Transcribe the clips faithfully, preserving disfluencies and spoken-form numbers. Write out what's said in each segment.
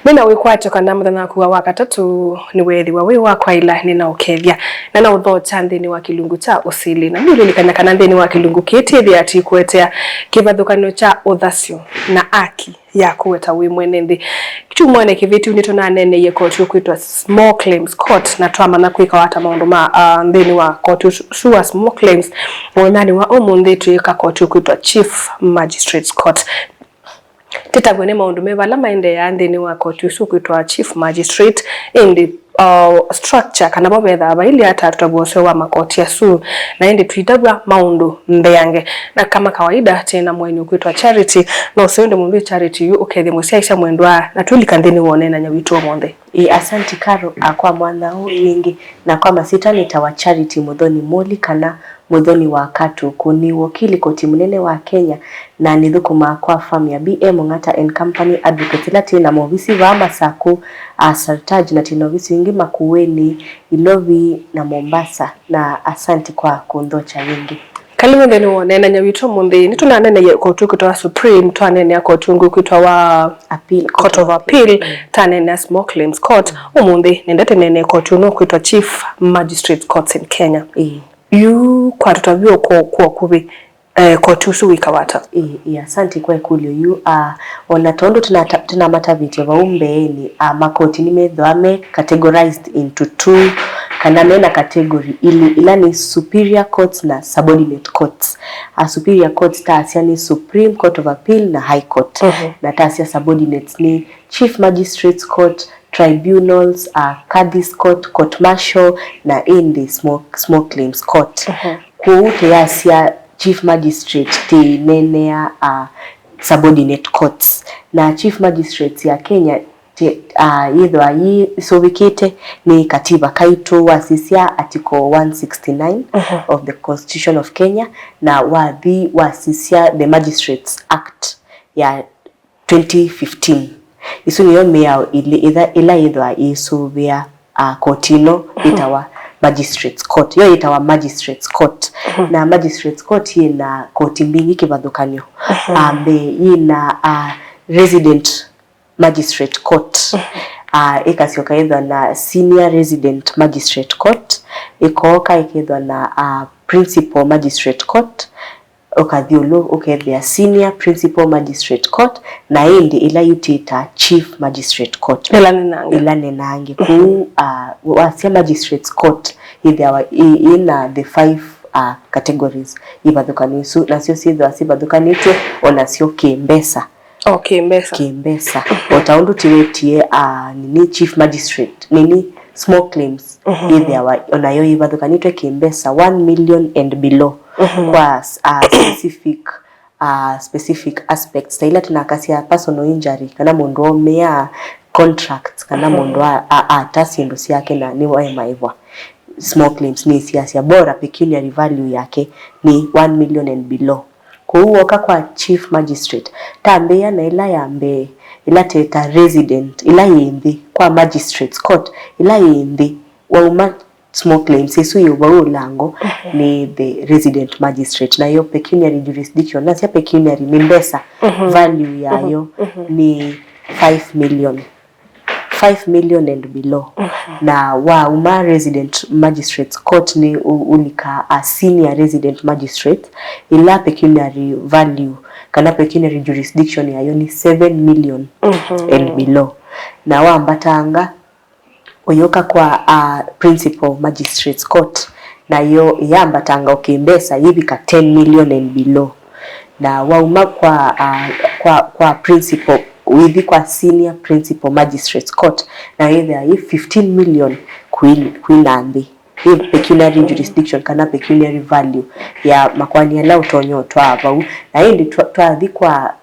Nĩna wĩkwatyo kana mũthenya waku wa Wakatatũ nĩweethĩwa wĩ wa kwaĩla. Nĩnaũkethya na naũthokya nthĩnĩ wa kĩlungu kya ũsili, na nĩũlilikany'a kana nthĩnĩ wa kĩlungu kĩĩ twĩthĩaa tũikũetea kĩvathũkany'o kya ũthasyo na aki ya kũweta wĩ mwene nthĩ. Kyumwanĩ kĩvĩtu nĩtũnaneeneie koti ũkwĩtwa Small Claims Court, na twamanya kwĩkawa ata maũndũ ma, ah, nthĩnĩ wa koti ũsu wa Small Claims. Mũthenyanĩ wa ũmũnthĩ twĩka koti ũkwĩtwa Chief Magistrates Court. Tĩtavw'e nĩ maũndũ meva ala maendeeaa nthĩnĩ wa koti ũsu ũkwĩtwa Chief Magistrate, ĩndĩ, uh, structure kana vo vethaa vailyĩ ata tũtavw'a ũseo wa makoti asu, na ĩndĩ twĩtavw'a maũndũ mbeange. Na kama kawaida, twĩ na mũeni ũkwĩtwa Charity, na ũseo ĩndĩ mũnthĩ Charity yu ũkethye mũsyaĩĩsya mwendwa, na twĩlika nthĩnĩ wa ũneenany'a witũ ũmũnthĩ. Ĩ, asanti Caro, a, kwa mwanya ũũ wingĩ, na kwa masyĩtwa nĩtawa Charity Mũthoni Mũli kana Mũthoni wa Katũkũ. Nĩ wokili koti mũnene wa Kenya, na nĩthũkũmaa kwa firm ya B M Ong'ata and Company Advocates, ĩla twĩ na movisi vaa Masakũ, a, Sartaj, na twĩ na ovisi ingĩ Makueni, Ilovi na Mombasa, na asanti kwa kũnthokya wingĩ. Karibu nthĩnĩ wa ũneenany'a witũ ũmũnthĩ. Nĩtũnaneeneie koti ũkwĩtwa wa Supreme, twaneenea koti ũngĩ ũkwĩtwa wa Appeal. Court of Appeal, mm, twaneenea Small Claims Court. Ũmũnthĩ nĩnenda tũneenee koti ũno ũkwĩtwa Chief Magistrate Courts in Kenya. Ĩĩ. Yu kwa tũtavye kwa, kwa ũkuvĩ, eh, koti ũsu wĩkawa ata? Ĩĩ, ĩĩ, asanti kwa ĩkũlyo yu. Ah, o na tondũ tũnata-, tũnamatavĩtye vau mbeenĩ, ah, makoti nĩmethĩwa me categorized into two, kana me na category ilĩ, ila nĩ superior courts na subordinate courts. Ah, superior courts taasya nĩ Supreme Court of Appeal na High Court. Mhm. Na taasya subordinates nĩ Chief Magistrates Court, tribunals, uh, Kadhi's Court, court martial, na ĩndĩ small, small claims court. Mhm. Kwoou tũyasya Chief Magistrate tĩneenea, uh, subordinate courts. Na Chief Magistrates ya Kenya ti-, uh, yĩthĩwa yĩsũvĩkĩte nĩ katiba kaitũ, wasisya Article one sixty-nine, mhm, of the Constitution of Kenya, na wathi wasisya the Magistrates Act ya twenty fifteen. Isu nĩyo mĩao ilĩ ĩtha-, ĩla yĩthĩwa ĩisũvĩa, a, koti ĩno yĩtawa Magistrates Court. Yo yĩtawa Magistrates Court. Mhm. Na Magistrates Court yĩ na koti mbingĩ kĩvathũkany'o. Mhm. A, mbee yĩ na, a, Resident Magistrate Court. Mhm. A, ĩkasyoka yĩthwa na Senior Resident Magistrate Court, ĩkooka ĩkethwa na, a, Principal Magistrate Court, ũkathi ũlũ ũkethĩa Senior Principal Magistrate Court, na ĩndĩ ĩla yu twĩtaa Chief Magistrate Court. Ĩla nĩ nange. Ĩla nĩ nange. Kũu, ah, wasya Magistrates Court yĩthĩawa ĩ, ĩ na the five, ah, categories ivathũkanĩtw'e, nasyo syĩthĩwa sivathũkanĩtw'e o nasyo kĩ-mbesa. O kĩ-mbesa. Kĩ-mbesa. O ta ũndũ tũwetie, ah, nini Chief Magistrate, nini small claims, mhm, yĩthĩawa o nayo yĩvathũkanĩtw'e kĩ-mbesa, one million and below. Mhm. Kwa s-, ah, specific, ah, specific aspects, ta ila tũnakasya personal injury, kana mũndũ aũmĩa, contracts, kana, mhm, mũndũ a, a, ata syĩndũ syake na nĩwaemaĩvwa. Small claims nĩsiasya bora pecuniary value yake nĩ one million and below. Kwoou woka kwa Chief Magistrate, tambĩĩa na ĩla ya mbee, ĩla twĩta resident, ĩla yĩ nthĩ kwa Magistrates Court, ĩla yĩ nthĩ, wauma small claims, ĩsu yĩ vau ũlango, mhm, nĩ the resident magistrate, nayo pecuniary jurisdiction, nasya pecuniary nĩ mbesa, mhm, value yayo, mhm, mhm, nĩ five million. Five million and below. Mhm. Na wauma Resident Magistrates Court nĩ ũ-, ũlika a Senior Resident Magistrate, ĩla pecuniary value kana pecuniary jurisdiction yayo nĩ seven million, mhm, and below. Na wambatanga ũyũka kwa a Principal Magistrates Court, nayo yambatanga o kĩ-mbesa yĩvika ten million and below. Na wauma kwa, ah, kwa, kwa principal, ũithi kwa Senior Principal Magistrates Court, na yĩthĩa yĩ fifteen million kwĩ, kwĩ na nthĩ. Yĩ pecuniary jurisdiction kana pecuniary value ya makoani ala ũtonya ũtwaa vau. Na ĩndĩ twa-, twathi kwa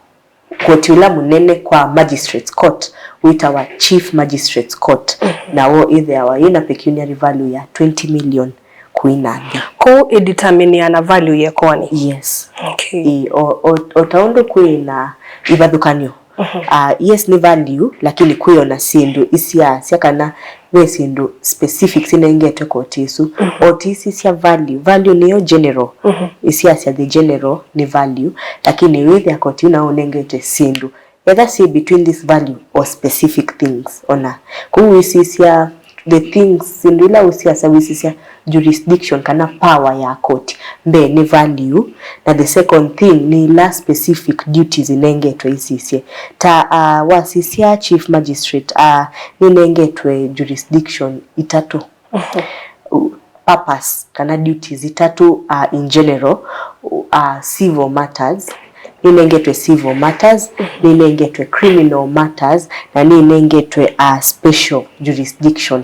koti ũla mũnene kwa Magistrates Court wĩtawa Chief Magistrates Court, mhm, nawo ĩthĩawa yĩ na pecuniary value ya twenty million kwĩ na nthĩ. Kũu ĩdetermineaa na value yĩ ĩkoani? Yes. Okay. Ĩ, o, o, o ta ũndũ kwĩ na ivathũkany'o. Mhm. Ah, yes, nĩ value, lakini kwĩ o na syĩndũ isiasya kana ve syĩndũ specific sinengetwe koti ĩsu. Mhm. O ti isi sya value. Value nĩyo general. Mhm. Isiasya the general nĩ value, lakini wĩthĩa koti ĩu na ũnengetwe syĩndũ Etha syĩ between this value or specific things, ona kũu wĩsisya the things, syĩndũ ila ũsiasya wĩsisya jurisdiction kana power ya koti, mbee nĩ value, na the second thing nĩ ila specific duties inengetwe isisye. Ta uh, wasisya chief magistrate uh, nĩnengetwe jurisdiction itatũ. Purpose kana duties itatũ uh, in general uh, civil matters, nĩnengetwe civil matters, nĩnengetwe criminal matters, na nĩnengetwe uh, special jurisdiction.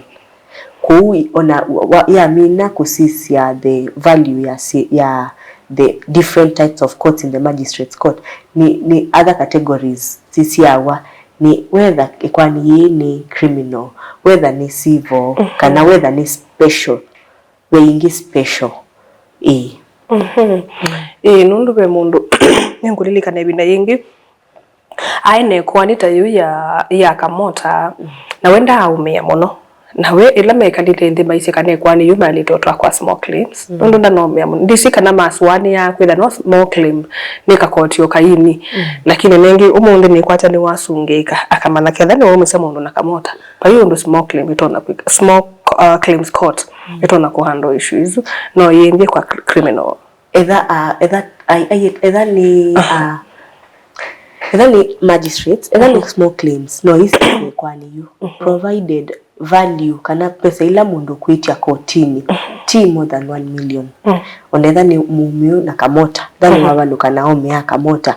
Kũu i- ona wa- yamina kũsisya the value ya, si- ya the different types of courts in the magistrates court, nĩ, nĩ other categories sisiawa, nĩ whether ĩkoani yĩĩ nĩ criminal, whether nĩ civil, kana whether nĩ special, ve ingĩ special. Ĩĩ. Ĩĩ, nũndũ ve mũndũ nĩngũlilikana ĩvinda yĩngĩ aĩ na ĩkoani ta yĩu ya, ya kamota, na we ndaaũmĩa mũno. Na we ĩla mekalile nthĩ maisye kana ĩkoani yĩu maĩlĩte ũtwaa kwa small claims, nũndũ ndanaũmĩa mũno. Ndisi kana masũanĩaa kwĩtha no small claim nĩ kakoti o kaini. Lakini nĩngĩ ũmũnthĩ nĩkwatya nĩwasungĩĩka, akamanya ketha nĩwaumĩsya mũndũ na kamota, vai ũndũ small claim ĩtonya kwĩka, small uh, claims court ĩtonya kũhandle issue isu, no yĩndie kwa cr- criminal. Etha uh, etha ai- ai- etha nĩ uh, etha nĩ magistrates, etha nĩ small claims, no isi kwani yu provided value kana pesa ila mũndũ kwĩtya kotini ti more than one million. Ona etha nĩ mũmĩu na kamota, etha nĩ wavalũka na ome ya kamota,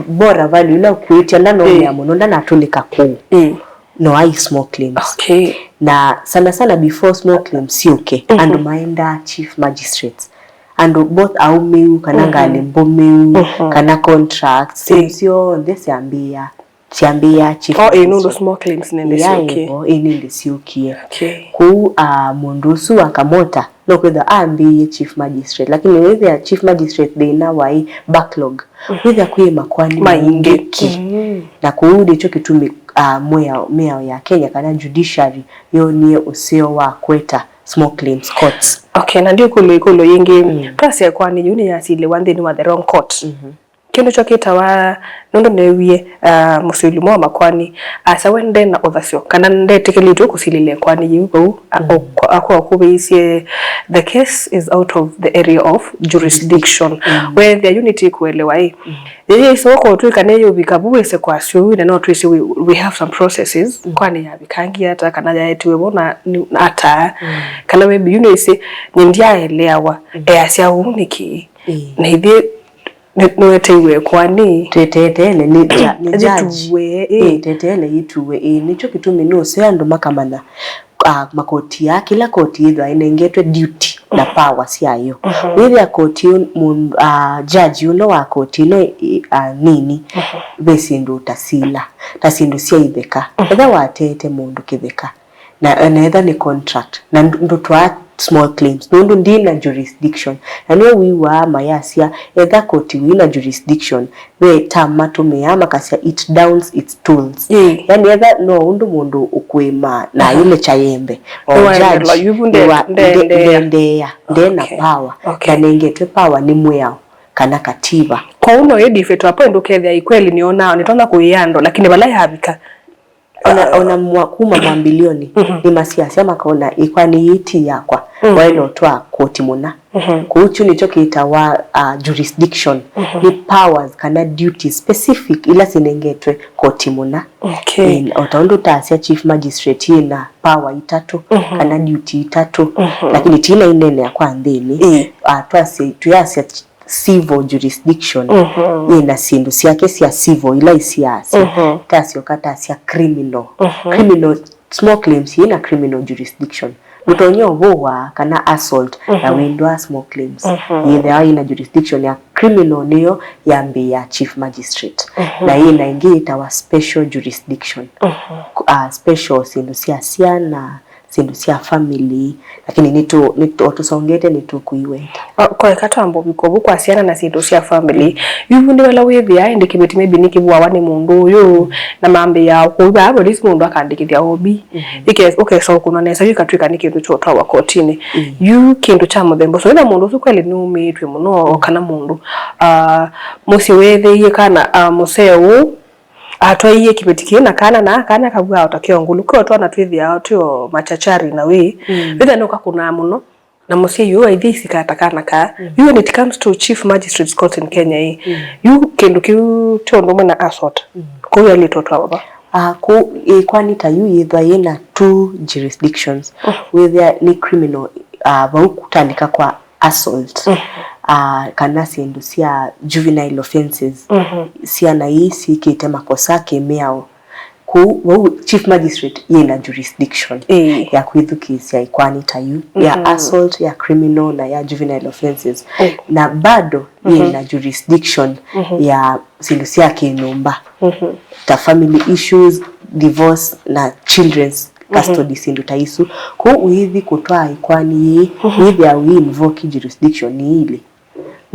bora value ila ũkwĩtya ndanaũmĩa mũno, ndanatũlĩka kũu, no ai small claims. Okay. Na sana sana before small claims syũke, andũ maendaa chief magistrates, andũ both aũmĩu kana ngalĩ mbũmĩu kana contracts, syonthe syambĩĩa, syambĩĩa chief o ĩ nũndũ magistrate. Small claims nende syũkie. Ĩvo ĩ nĩndĩ syũkie. Okay. Kũu ah, mũndũ ũsu wa kamota no kwĩthwa ambĩĩe chief magistrate, lakini wĩthĩa chief magistrate thĩna waĩ backlog, wĩthĩa kwĩ makoani maingĩ ki. Na kũu nĩkyo kĩtumi ah, mwĩao, mĩao ya Kenya kana judiciary yonie ũseo wa kweta small claims courts. Okay, na ndiũkũlyo ĩkũlyo yĩngĩ. Twasya ĩkoani yĩu nĩyasilĩwa nthĩnĩ wa the wrong court. Kĩndũ kyo kĩtawa, nũndũ neewie ah, mũsili ũmwe wa makoani asya we nde na ũthasyo kana ndetĩkĩlĩtwe kũsilĩlya ĩkoani yĩu vau, a- o- kwa- kwa kũvĩisye the case is out of the area of jurisdiction. Weethĩa unity kũelewa ĩ, yĩyĩsoo kotwĩka nĩyũvika vu wĩse kwasya ũu, na no twĩsĩ we, we have some processes, kwani yavikangie ata kana yaetiwe vo na nĩ- ata, kana maybe yu nĩsĩ nĩndyaeleawa, easya ũu nĩkĩ? Na ithyĩ nĩ- nĩweteeiwe ĩkoani. Tweteteele nĩ ja- nĩ judge. Yĩtuwe, ĩ. Ĩ, tweteele yĩtuwe, ĩ, nĩkyo kĩtumi nũseo andũ makamanya ah, makoti aa, kĩla koti yĩthwa ĩnengetwe duty na power syayo. Wĩthĩa koti ũ- mũndũ ah, judge ũno wa koti ĩno ĩ- ah, nini, ve syĩndũ ta sila, ta syĩndũ sya itheka, etha wateete mũndũ kĩtheka, na na etha nĩ contract, na ndũ- ndũtwaa small claims nũndũ ndi na jurisdiction. Na nĩo wĩw'aa mayasya etha koti wĩ na jurisdiction, ve term matũmĩaa makasya it downs its tools. Ĩ. Yani etha no ũndũ mũndũ ũkũĩma na ayũle chayembe, o judge nĩwa- nde- ndendeea, nde na power, ndanengetwe power nĩ mwĩao kana katiba. Kwoou no ĩndĩ ĩfĩtwa point ũkethĩa ikweli nĩonaa nĩtonya kũĩĩa andũ, lakini vala yavika Ona, ona mwa, kuma mwambilioni, nĩmasiasya makona ĩkoani yĩĩ ti yakwa, waĩle ũtwaa koti mũna. Kũu kyu nĩkyo kĩtawa uh, jurisdiction. Nĩ powers kana duties specific ila sinengetwe koti mũna. Okay. Ĩĩ, o ta ũndũ tasya chief magistrate yĩna power itatũ kana duty itatũ, lakini tina inenea kwa nthĩnĩ. Ĩĩ. Uh, twasya, tuyasya civil jurisdiction yĩna syĩndũ syake sya civil ila isiasya. Tasyoka tasya criminal. Criminal, small claims yĩna criminal jurisdiction. Ndũtonya ũvũwa kana assault na wĩndwa small claims. Yĩthĩawa yĩna jurisdiction ya criminal nĩyo yambĩĩa chief magistrate. Na yĩna ĩngĩ yĩtawa special jurisdiction. Uh, special syĩndũ sya syana, syĩndũ sya family, lakini nĩtũ- nĩtũ- o tũsongete nĩtũkũiweta. Ah, kwa eka twamba ũvika ũvu kwa syana na syĩndũ sya family. Yu vu nĩ vala wĩthĩaa ĩndĩ kĩveti maybe nĩkĩvuawa nĩ mũndũ ũyũ, na mambĩĩa kũu vaa polisi mũndũ akandĩkĩthya O B. Ĩke- ũkesa ũkũnwa nesa yu ĩkatw'ĩka nĩ kĩndũ kyotwawa kotinĩ. Yu kĩndũ kya mũthemba ũsu, ĩla mũndũ ũsu kweli nĩũmĩĩtw'e mũno, kana mũndũ ah, mũsyĩ weethĩie kana ah, mũseo ũũ atwaie kĩveti kĩĩ na kana, na kana kavwaa o ta kĩongulu, kĩo twana twĩthĩawa twĩ o machachari na wĩ. Mm. Wĩthĩa nũkakũnaa mũno, na mũsyai ũyũ aithi aisikata kana kaa. Mm. You, when it comes to Chief Magistrates Court in Kenya ĩ, mm, yu kĩndũ kĩu ti ũndũ ũmwe na assault. Mm. Kũu yaĩlĩtwe twa vava. Ah, kũ, ĩkwani ta yu yĩthwa yĩna two jurisdictions. Mm. Wĩthĩa nĩ criminal, ah, vau kũtandĩka kwa assault, mm, ah, kana syĩndũ sya juvenile offenses, mhm, syana ii syĩkĩte makosa kĩ-mĩao. Kũu, vau Chief Magistrate yĩna jurisdiction, ĩĩ, ya kwĩthukĩĩsya ĩkwani ta yu, ya, mhm, assault, ya criminal, na ya juvenile offenses. Ĩĩ. Na bado, mhm, yĩna jurisdiction, mhm, ya syĩndũ sya kĩ-nyũmba, mhm, ta family issues, divorce, na children's, mhm, custody, syĩndũ ta isu. Kwoou ũithi kũtwaa ĩkwani yĩĩ, mhm, wĩthĩawa ũi invoke jurisdiction ii ilĩ.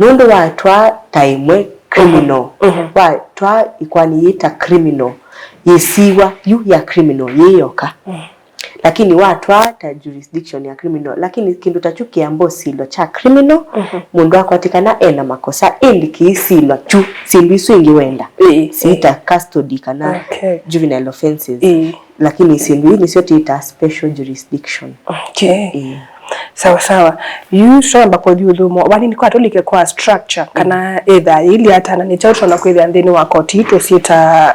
Nũndũ watwaa ta ĩmwe criminal, mhm, watwaa ĩkwani yĩĩ ta criminal, yĩsiwa yu ya criminal yĩ yoka. Mhm. Lakini watwaa ta jurisdiction ya criminal, lakini kĩndũ ta kyu kĩamba ũsilwa kya criminal, mhm, mũndũ akwatĩkana ena makosa, ĩndĩ kĩisilwa kyu syĩndũ isu ingĩ wenda. Ĩĩ, sita ĩĩ, custody kana, okay, juvenile offenses. Ĩĩ. Lakini syĩndũ ii nĩsyo twĩtaa special jurisdiction. Okay. Ĩĩ. Sawa sawa. Yu tũamba kũthi ũthũmũo vanini kwa tũlike kwa structure, kana, mm, ĩtha ĩli atana nĩ kyaũ tũtonya kwĩthĩa nthĩnĩ wa koti ii tũsyĩta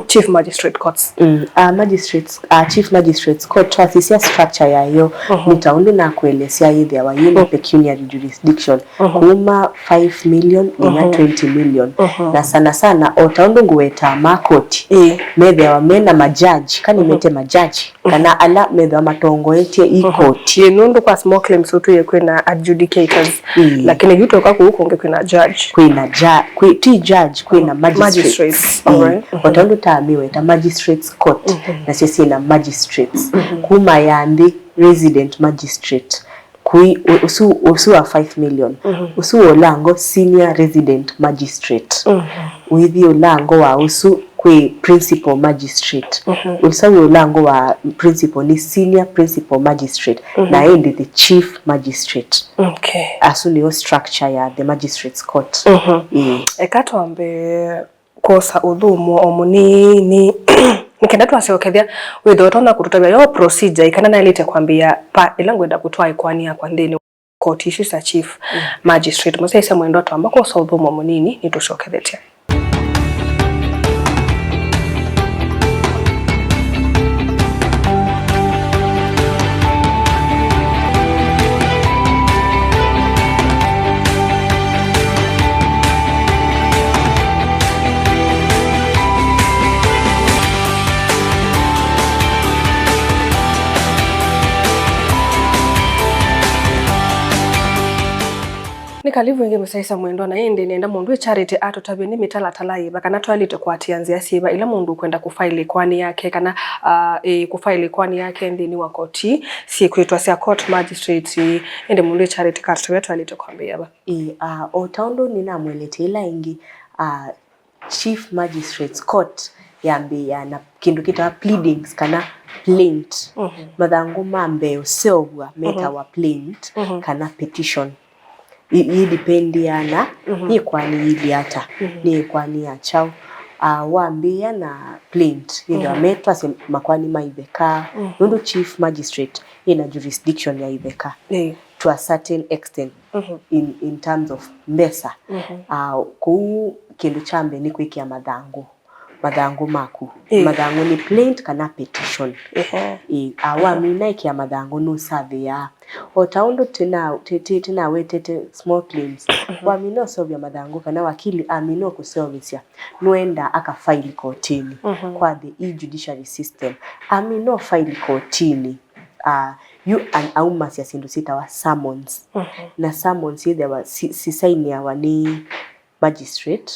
Chief Magistrate Courts. Mm, uh, magistrates, uh, Chief Magistrates Court, twasisya structure yayo, mhm, nĩ ta ũndũ nakũelesya yĩthĩawa yĩna, mhm, pecuniary jurisdiction, mhm, kuma five million nginya, mhm, twenty million. Mhm. Na sana sana, o ta ũndũ ngũwetaa ma koti, ĩĩ, methĩawa mena majaji, kana, mhm, mete majaji, kana ala methĩwa matongoetye ii, mhm, koti. Ĩĩ, nũndũ kwa small claims ũtwĩe kwĩna adjudicators, ĩĩ, lakini yu tũka kũu kũngĩ kwĩna judge. Kwĩna ja-, kwĩ, ti judge, kwĩna, mhm, magistrates. Magistrates, ĩĩ. All right. Mhm. O ta ũndũ ta mĩweta magistrates court, mhm, nasyo syĩna magistrates. Mhm. Kuma ya nthĩ, resident magistrate. Kũi, ũ-, ũsu, ũsu wa five million. Mhm. Ũsu wa ũlango senior resident magistrate. Mhm. Ũithi ũlango wa ũsu kwĩ principal magistrate. Mhm. Ũsu wa ũlango wa principal nĩ senior principal magistrate. Mhm. Na ĩndĩ the chief magistrate. Okay. Asu nĩyo structure ya the magistrates court. Mhm. Ĩĩ. Eka twambe kwosa ũthũmũo o mũnini, nĩ kenda twasyokethya wĩthĩe ũtonya kũtũtavya yo procedure ĩ kana naĩlĩte kwambĩĩa va ĩla ngwenda kũtwaa ĩkoani yakwa nthĩnĩ wa koti isu sya chief, mm, magistrate. Mũsyaĩĩsya mwendwa, twamba kwosa ũthũmũo mũnini, nĩtũsyokethetye. Nĩ karibu ĩngĩ mũsyaĩĩsya mwendwa, na ĩndĩ nĩenda mũndũ wĩ Charity atũtavye nĩ mĩtalatala yĩva kana twaĩlĩte kũatĩĩa nzĩa syĩva ĩla mũndũ ũkwenda kũfaĩlĩ ĩkoani yake kana, ah, ĩ, kũfaĩlĩ ĩkoani yake nthĩnĩ wa koti syĩkwĩtwa sya court magistrate. Ĩndĩ mũndũ wĩ Charity katũtavye twaĩlĩte kwambĩĩa va? Ĩĩ, ah, o ta ũndũ nĩnamwelete ĩla ĩngĩ, ah, Chief Magistrates Court yambĩĩaa na kĩndũ kĩtawa pleadings kana plaint. Mhm. Mathangũ ma mbee ũseũvw'a metawa, mhm, plaint, mhm, kana petition. I, idipendiaa na, mhm, nĩ ĩkoani yĩilyĩ ata, mhm, nĩ ĩkoani ya kyaũ. Ah, wambĩĩa na plaint, yĩthĩwa, mhm, me twasye makoani ma iveka, mhm, nũndũ Chief Magistrate ĩna jurisdiction ya iveka, ĩĩ, to a certain extent, mhm, in, in terms of mbesa. Mhm. Ah, kũu kĩndũ kya mbee nĩ kwĩkĩa mathangũ, mathangũ maku. Ĩĩ. Mathangũ nĩ plaint kana petition. Ehe. Ĩĩ, ah, wamina ĩkĩa mathangũ nũsavĩaa. O ta ũndũ tĩna-, tĩ-, tĩ-, tĩnawetete small claims. Mhm. Wamina ũseũvya mathangũ kana wakili amina ũkũseũvĩsya, nũendaa akafaili kotinĩ, mhm, kwa the e-judiciary system. Amina ũfaili kotinĩ, ah, yu an-, aumasya syĩndũ syĩtawa summons. Mhm. Na summons syĩthĩawa si-, sisainiawa nĩ magistrate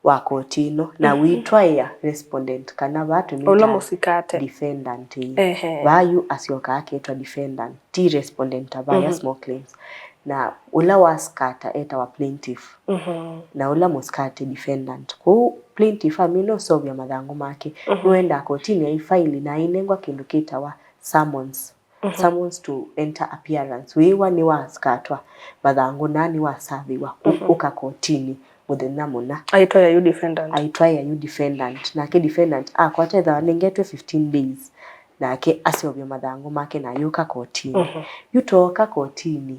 wa koti ĩno, na, mhm, wĩtwaĩa respondent kana vaa tũmwĩtaa, ũla mũsikate, defendant, ĩĩ. Ehe. Vaa yu asyokaa aketwa defendant, ti respondent ta vaya, mhm, small claims. Na ũla wasikata etawa plaintiff, mhm, na ũla mũsikate defendant. Kwoou plaintiff amina ũseũvya mathangũ make, mhm, nũendaa kotinĩ aifaili na ainengwa kĩndũ kĩtawa summons. Mhm. Summons to enter appearance. Wĩĩwa nĩwasikatwa mathangũ na nĩwasavĩwa kũ-, mhm, ũka kotinĩ mũthenya mũna. Aitwaĩa yu defendant. Aitwaĩa yu defendant. Nake defendant akwata, ethĩwa anengetwe fifteen days, nake aseũvya mathangũ make na ayũka kotinĩ. Mhm. Yu tooka kotinĩ,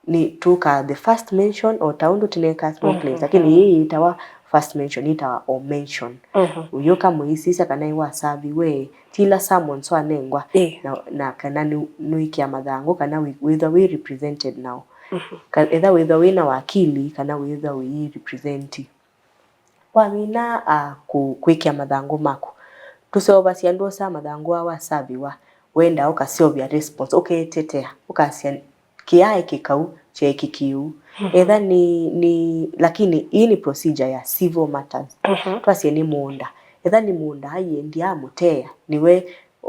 nĩ tũkaa the first mention, o ta ũndũ tũnekaa small claims, lakini yĩĩ yĩtawa first mention, yĩtawa omission. Mhm. Ũyũka mũisisya kana nĩwasaviwe, ti ila summons wanengwa, ĩĩ, na, na kana nĩ, nĩwĩkĩa mathangũ, kana wĩ-, wĩthwa wĩ represented nao. Mhm. Ka-, etha wĩthwa wĩna wakili, kana wĩthwa wĩ representi. Wamina, ah, kũ-, kwĩkĩa mathangũ maku, tũseũvasya ndwosaa mathangũ aa wasaviwa, wendaa ũkaseũvya response, ũketetea, ũkasya kĩyaĩ kĩkau kyeekĩkie ũu. Mhm. Etha nĩ, nĩ, lakini ii nĩ procedure ya civil matters. Mhm. Twasye nĩ mũũnda. Etha nĩ mũũnda aiendie amũteea, nĩwe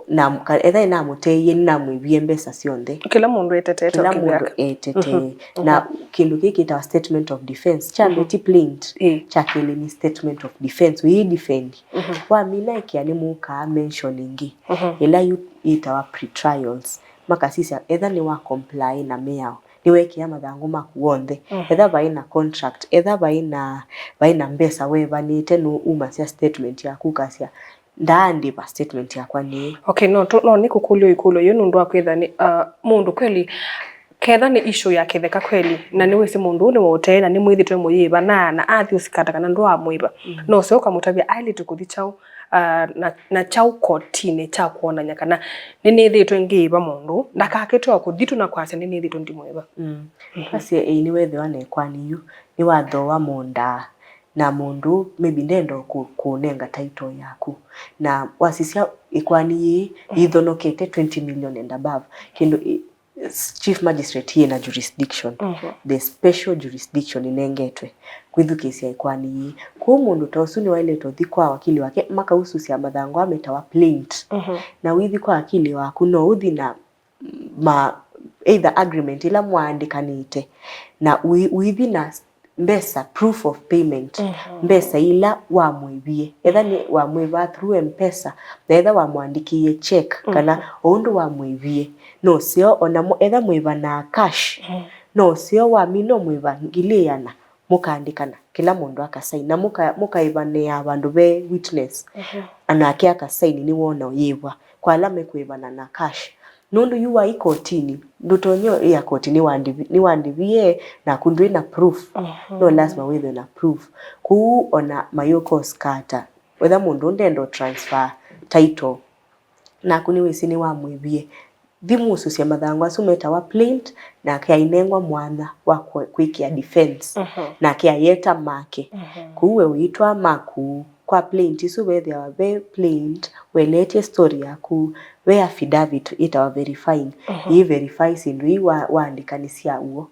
na, ka-, etha nĩnamũteeie, nĩnamwĩvie mbesa syonthe. Kĩla mũndũ etetete o kĩvyake. Kĩla mũndũ etetee. Mhm. Na kĩndũ kĩĩ kĩtawa statement of defense. Kyambĩti plaint, ĩĩ, kya kelĩ nĩ statement of defense. Wĩĩ defend. Mhm. Wamina ĩkĩa nĩmũkaa mention ĩngĩ. Mhm. Ĩla yu-, yĩtawa pretrials. Makasisya etha nĩwa comply na mĩao. Nĩwekĩa mathangũ maku onthe. Mhm. Etha vai na contract, etha vai na, vai na mbesa weevanĩte, nũumasya statement yaku ũkasya, ndaandĩva, statement yakwa nĩĩ. Okay, no tũ-, no nĩkũkũlye ĩkũlyo yĩu nũndũ wa kwĩtha nĩ, uh, mũndũ kweli, ketha nĩ issue ya kĩtheka kweli, na nĩwĩsĩ mũndũ ũũ nĩwaũtee na nĩmwĩthĩtwe mũyĩĩva na, na athi ũsikata kana ndwamwĩva. Mm. No ũseo ũkamũtavya aĩlĩte kũthi kyaũ, uh, na, na kyaũ kotinĩ kya kwonany'a kana nĩnĩthĩtwe ngĩĩva mũndũ, ndakakĩte o kũthi tu na kwasya nĩnĩthĩtwe ndimwĩva. Mm. Mhm. Twasye ĩĩ nĩwethĩwa na ĩkoani yu, nĩwathooa mũũnda na mũndũ maybe ndenda kũ-, kũnenga title yaku. Na wasisya ĩkoani yĩĩ yĩthonokete twenty million and above. Kĩndũ ĩ-, s-, Chief Magistrate yĩna jurisdiction. Mhm. The special jurisdiction ĩnengetwe kwĩthukĩĩsya ĩkoani yĩĩ. Kwoou mũndũ ta ũsu nĩwaĩlĩte ũthi kwa wakili wake, makaususya mathangũ aa metawa plaint. Mhm. Na ũithi kwa wakili waku, no ũthi na ma, either agreement ĩla mwaandĩkanĩte, na ũi-, ũithi na mbesa, proof of payment, mhm, mbesa ila wamwĩvie, etha nĩ wamwĩva through M-Pesa, na etha wamwandĩkĩie check, kana, mhm, o ũndũ wamwĩvie, no ũseo, ona mo-, etha mwĩvanaa cash, mhm, no ũseo wamina ũmwĩva ngili ĩana, mũkaandĩkana, kĩla mũndũ akasaini, na mũka-, mũkaĩvanĩa vandũ ve witness, mhm, anake akasaini nĩwona ũyĩvwa, kwa ala mekwĩvana na cash. Nũndũ yu waĩ kotinĩ, ndũtonya ĩya koti nĩwandĩvi-, nĩwandĩvie, naku ndwĩ na proof. Mhm. No lasima wĩthwe na proof. Kũu ona mayũka ũsikata, wetha mũndũ ũũ ndenda ũ transfer title, naku nĩwĩsĩ nĩwamwĩvie. Thi mũsũsye mathangũ asu metawa plaint, nake ainengwa mwanya wa kũ-, kwĩkĩa defense. Mhm. Nake ayeta make. Mhm. Kũu we ũitwaa maku kwa plaint isu, vethĩawa ve plaint, weleetye story yaku, ve affidavit ĩtawa verifying. Mhm. Yĩ verify syĩndũ ii wa-, waandĩka nĩ sya w'o.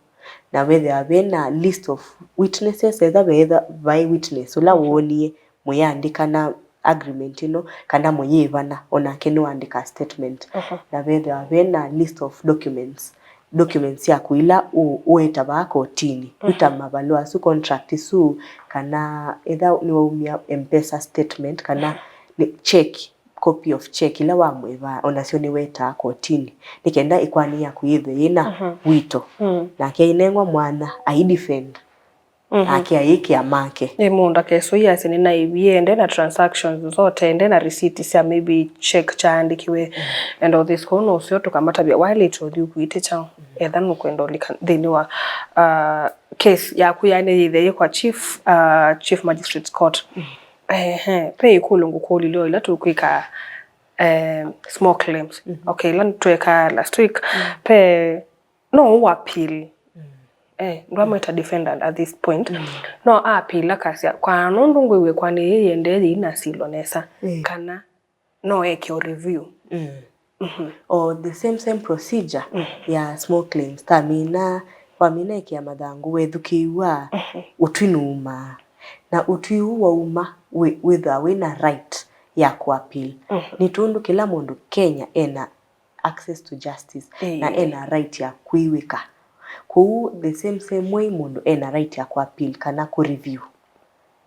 Na vethĩawa ve na list of witnesses, etha veetha vai witness ũla, mhm, woonie mũyĩandĩkana agreement ĩno, kana mũyĩĩvana, onake nĩwaandĩka statement. Mhm. Na vethĩawa ve na list of documents, documents syaku ila ũ-, ũĩta vaa kotinĩ, mhm, yu ta mavalũa asu, contract isu, kana etha nĩwaumya M-Pesa statement, kana, mhm, nĩ check, copy of check ila wamwĩvaa, onasyo nĩwetaa kotinĩ, nĩ kenda ĩkoani yaku yĩthwe yĩna, mhm, wito. Mm. Nake ainengwa mwanya aidefend. Mhm. Nake ayĩkĩa make. Ĩ, mũndũ akesũia asĩ nĩnaĩvie, ende na transactions zote, ende na receipt sya maybe check kyaandĩkiwe, mm, and all this. Kwoou no ũseo tũkamatavya, waĩlĩte ũthi ũkuĩte kyaũ? Mm. Etha nũkwenda ũlika nthĩnĩ wa, uh, case yaku, yani yĩthe yĩ kwa chief, uh, Chief Magistrates Court. Mm. Ehe, ve ĩkũlyo ngũkũlilye o ila tũkwĩka, eh, small claims. Mm. Okay, ila twekaa last week. Mm. Ve no ũ appeal. Mm. Eh, ndwamwĩta defendant at this point. Mm. No a appeal akasya, kwa nũndũ ngwĩw'e ĩkoani yĩĩ yĩendee yĩinasilwa nesa, ĩĩ, kana no eke o review. Mm. Mhm. O the same, same procedure, mm, ya small claims. Tamina, wamina ĩkĩa mathangũ, wethukĩĩw'a, mhm, ũtwi numaa. Na ũtwi ũũ wauma, wĩ-, wĩthwa wĩna right ya kũ appeal. Mhm. Nĩ tondũ kĩla mũndũ Kenya ena access to justice, ĩĩ, na ena right ya kwĩw'ĩka. Kwoou the same, same way mũndũ ena right ya kũ appeal kana kũ review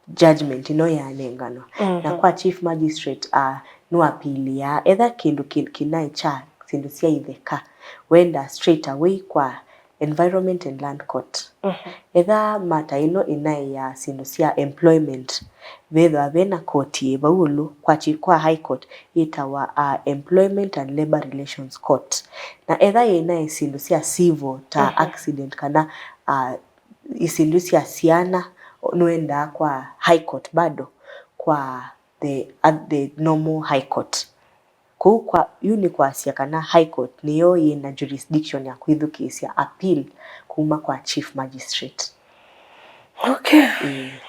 judgment ĩno yanenganwa. Mhm. Na kwa chief magistrate, uh, nũapiliaa etha kĩndũ kĩ-, kĩnaĩ kya syĩndũ sya itheka, wenda straight away kwa Environment and Land Court. Etha mata ĩno ĩnaĩ ya syĩndũ sya employment, vethĩwa ve na koti yĩ vau ĩũlũ kwa chi-, kwa High Court yĩtawa, uh, Employment and Labor Relations Court. Na etha yĩnaĩ syĩndũ sya civil ta accident kana, uh, syĩndũ sya syana, nũendaa kwa High Court bado, kwa the, uh, the normal High Court. Kũu kwa, yu nĩ kwasya kana High Court nĩyo yĩ na jurisdiction ya kwĩthukĩĩsya appeal kuma kwa Chief Magistrate. Okay.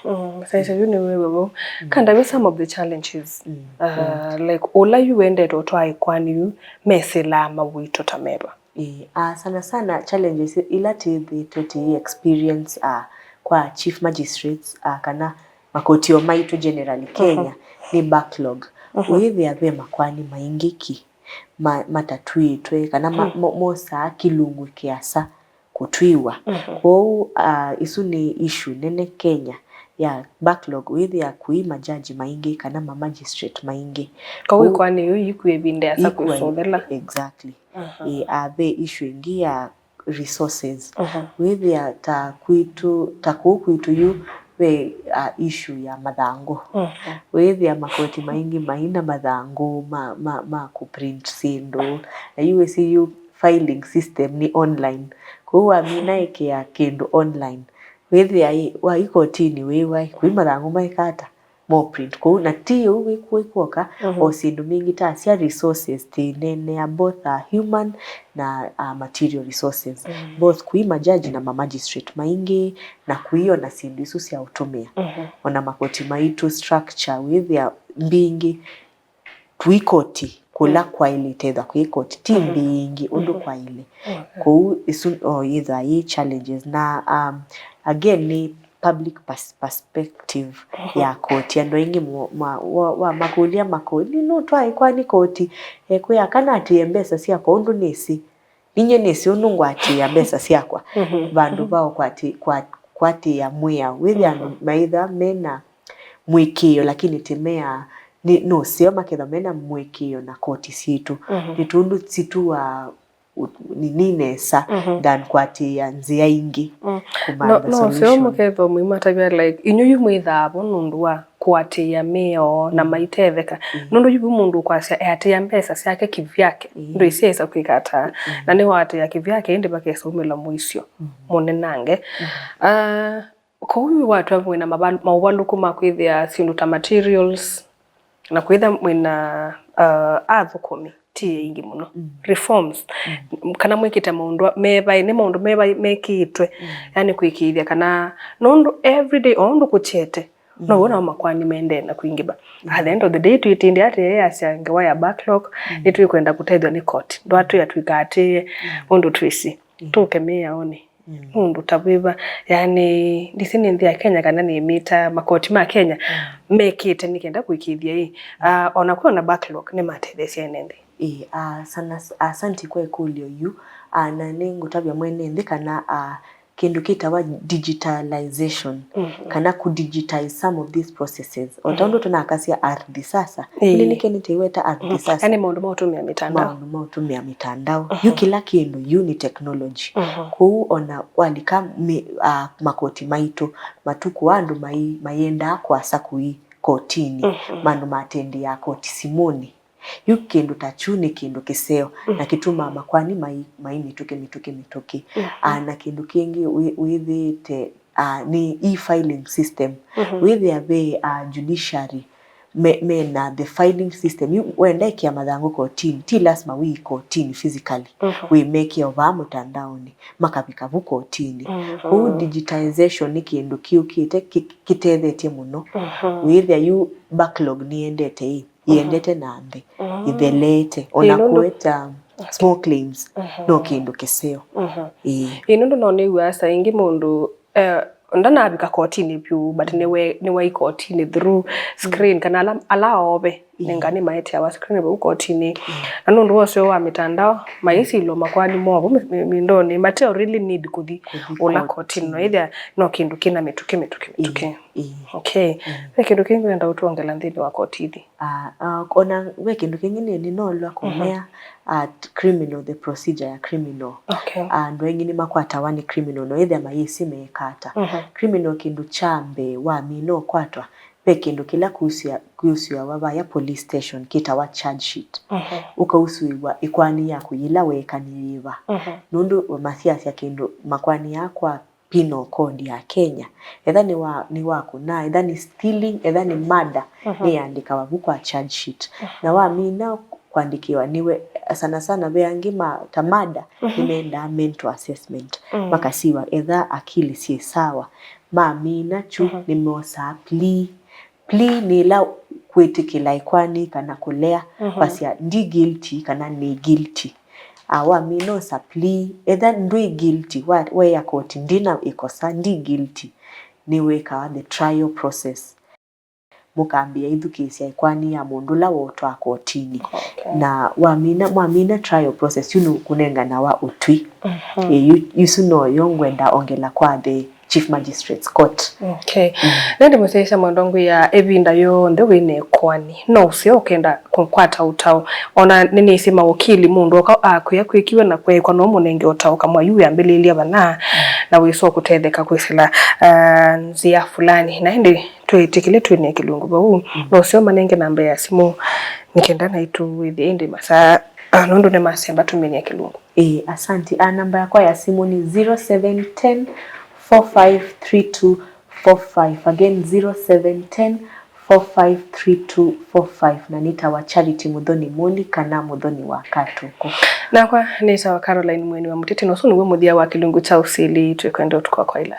Mm, sasa yu nĩ wewe vo. Kanda we some of the challenges. Uh, like, ũla yu wendete ũtwae kwani yu, mesĩlaa mawĩto ta meva? Ĩĩ, ah, sana sana challenges ila twĩthĩĩtwe tũi experience, ah, kwa Chief Magistrates, ah, kana makoti o maitũ generally Kenya, nĩ backlog. Wĩthĩa ve makwani maingĩ ki ma-, matatw'ĩtwe, kana ma-, mo-, mosaa kĩlungu kĩasa kũtw'ĩwa. Kwoou, ah, isu nĩ issue nene Kenya ya backlog, wĩthĩa kũi majaji maingĩ kana ma magistrate maingĩ. Kwoou ĩkwani yu yĩkw'e ĩvinda yasa kwĩsũvĩla. Exactly. Ĩ, ah, ve issue ĩngĩ ya resources. Wĩthĩa ta kwitũ, ta kũu kwitũ yu ve, ah, issue ya mathangũ. Wĩthĩa makoti maingĩ maina mathangũ ma, ma, ma kũprint syĩndũ. Na yu wĩsĩ yu filing system nĩ online. Kwoou wamina ĩkĩa kĩndũ online, wĩthĩa ĩ, wa ikotinĩ wĩw'a ĩ, kwĩ mathangũ maĩka ata? Mo print kũu, na ti ũu wĩkw'o ĩkwoka, o syĩndũ mbingĩ ta sya resources, tĩneenea both, uh, human na, uh, material resources, both kũi majaji na ma magistrate maingĩ, na kũi ona syĩndũ isu sya ũtũmĩa, ona makoti maitũ structure, wĩthĩa mbingĩ, tũi koti kũla kwaĩlĩte, ethwa kwĩ koti ti mbingĩ ũndũ kwaĩle. Kũu isu o yĩthwa yĩ challenges. Na, um, again, nĩ public pers-, perspective ya koti. Andũ aingĩ mo-, ma-, wa-, wamakũlya makoti, "Nũtwaĩkwa nĩ koti?" Ekwĩa, "Kana atĩĩe mbesa syakwa ũndũ nĩsĩ." Ninyie nĩsĩ ũndũ ngwatĩĩa mbesa syakwa, vandũ va ũkwatĩ-, kwa-, kwatĩĩa mwĩao. Wĩthĩa andũ maitha mena mũĩkĩĩo, lakini ti mea nĩ, nũseo, makethwa mena mũĩkĩĩo na koti sitũ. Nĩ tondũ situaa u-, nini nesa than kwatĩĩa nzĩa ingĩ kũmantha solution. No, no seo mũkethwa mũimatavya, like, inyu yu mwĩthaa vo nũndũ wa kũatĩĩa mĩao na maitetheka. Nũndũ yu vu mũndũ ũkwasya eatĩĩa mbesa syake kĩvyake, ndwĩsĩ aisa kwĩka ata. Na nĩwaatĩĩa kĩvyake, ĩndĩ vakesaumĩla mũisyo mũnenange. Ah, kũu yu watw'a mwĩna maval-, maũvalũku ma kwĩthĩa syĩndũ ta materials, na kwĩtha mwĩna, uh, athũkũmi ti aingĩ mũno. Reforms. Kana mwĩkĩte maũndũ a-, mevaĩ, nĩ maũndũ mevaĩ mekĩtwe, yani kwĩkĩĩthya kana nũndũ everyday o ũndũ kũkyete, no wona makwani maendee na kwingĩva. At the end of the day, twĩtĩndĩa atĩ yasya ngewa ya backlog, nĩtwĩkwenda kũtethw'a nĩ koti. Ndwatwĩa twĩkaatĩĩe ũndũ twĩsĩ. Tũke mĩaonĩ. Nũndũ ta wĩva, yani, ndisi nĩ nthĩ ya Kenya kana nĩmĩta makoti ma Kenya mekĩte nĩ kenda kũĩkĩĩthya ĩ. Ah, ona kwĩ ona backlog nĩmatetheesya ene nthĩ. Ĩĩ, ah, sana, asanti kwa ĩkũlyo yu. Ah, na nĩngũtavya mwene nthĩ kana, ah, kĩndũ kĩtawa digitalization, kana ku digitize some of these processes. O ta ũndũ tũnakasya ardhi sasa, ĩndĩ nĩkĩ nĩtĩweta ardhi sasa? Yani maũndũ ma ũtũmĩa mĩtandao. Maũndũ ma ũtũmĩa mĩtandao. Yu kĩla kĩndũ yu nĩ technology. Kwoou ona walika mi-, ah, makoti maitũ, matukũ andũ mai-, maiendaa kũasa kũi kotinĩ, mandũ matendĩaa koti simũnĩ. Yu kĩndũ ta kyu nĩ kĩndũ kĩseo, na kĩtumaa makwani mai, mai mĩtũkĩ, mĩtũkĩ, mĩtũkĩ. Ah, na kĩndũ kĩngĩ wĩ-, wĩthĩĩte, ah, nĩ e-filing system. Wĩthĩa ve, ah, judiciary me, mena the filing system. Yu wenda ĩkĩa mathangũ kotinĩ, ti lasima wĩ kotinĩ physically. Wĩmekĩa o vaa mũtandaonĩ, makavika vu kotinĩ. Kwoou digitization nĩ kĩndũ kĩũkĩte kĩ-, kĩtethetye mũno. Wĩthĩa yu backlog nĩyendete ĩ, yĩendete na nthĩ, ĩtheleete. Ona kũeta small claims no kĩndũ kĩseo. Ĩĩ, nũndũ no nĩw'aa saa ingĩ mũndũ, eh, ndanavika kotinĩ vyũ, but nĩwe, nĩwai kotinĩ through screen, kana ala, ala ove Ĩĩ. Nengani maeteawa screen vau kotinĩ. Mm. Na nũndũ wa ũseo wa mĩtandao, maĩsilwa makoani moo vau mĩ- mĩ- mĩndonĩ, mateo really need kũthi Kũthi ũla kotinĩ. Kotinĩ. No ĩthĩa no kĩndũ kĩna mĩtũkĩ mĩtũkĩ mĩtũkĩ. Ĩĩ, ĩĩ. Okay. Mm. Ve kĩndũ kĩngĩ wenda ũtwongela nthĩnĩ wa koti ithi? Ah, ah, ona ve kĩndũ kĩngĩ nĩ nĩnolwa kũmea at criminal, the procedure ya criminal. Okay. Ah, andũ aingĩ nĩmakwatawa nĩ criminal no ĩthĩa mayĩsĩ meeka ata. Mhm. Criminal kĩndũ kya mbee wamina ũkwatwa, ve kĩndũ kĩla kĩusũa- kĩusũawa vaya police station kĩtawa charge sheet. Mhm. Ũkausũĩw'a ĩkoani yaku yĩla weekanie yĩva. Mhm. Nũndũ masyasya kĩndũ makoani ya kwa penal code ya Kenya. Etha nĩ wa, nĩ wa kũna, etha nĩ stealing, etha nĩ murder, mhm, nĩyandĩkawa vu kwa charge sheet. Mhm. Na wamina kwandĩkĩwa nĩwe, sana sana ve angĩ ma, ta murder, mhm, nĩmendaa mental assessment. Mm. Makasiwa etha akili syĩ sawa. Mamina kyu, mhm, nĩmosaa plea. Plea nĩ ĩla kwĩtĩkĩla ĩkoani kana kũlea, mhm, kwasya ndi guilty kana nĩ guilty. Ah, wamina ũsa plea, etha ndwĩ guilty, wa- weya koti ndina ĩkosa, ndi guilty, nĩwĩkawa the trial process. Mũkambĩĩa ĩthukĩĩsya ĩkoani ya mũndũ ũla wotwaa kotinĩ. Okay. Na wamina, mwamina trial process, yu nĩũkũnenganawa ũtwi. Mhm. Ĩ, yu- ĩsu noyo ngwenda ongela kwa the Chief Magistrates Court. Okay. Mm. Nĩndĩ mũsyaĩĩsya mwendwa ngwĩa ĩvinda yonthe wĩ na ĩkoani, no ũseo ũkenda kũkwata ũtao. Ona nĩnĩsĩ mawokili mũndũ oka akwĩa kwĩkiwe na kweekwa no mũnenge ũtao kamwa yu wĩambĩlĩlya vana, mm, na wĩsĩ kũtetheka kwĩsĩla, ah, nzĩa fulani. Na ĩndĩ twĩtĩkĩle twĩnĩe kĩlungu vau, mm, no ũseo manenge namba ya simũ nĩ kenda naitũ wĩthĩe ĩndĩ masaa, ah, nũndũ nĩmasemba tũmĩnĩe kĩlungu. Ĩĩ, asante. Ah, namba yakwa ya simũ nĩ zero seven ten, four five three two, four five. Again, zero seven ten, four five three two, four five. Na nĩtawa Charity Mũthoni Mũli kana Mũthoni wa Katũkũ. Nakwa nĩtawa Caroline Mweni wa Mũtĩtĩ, na ũsu nĩw'o mũthya wa kĩlungu kya ũsili twĩkwenda ũtukũ wa kwaĩla.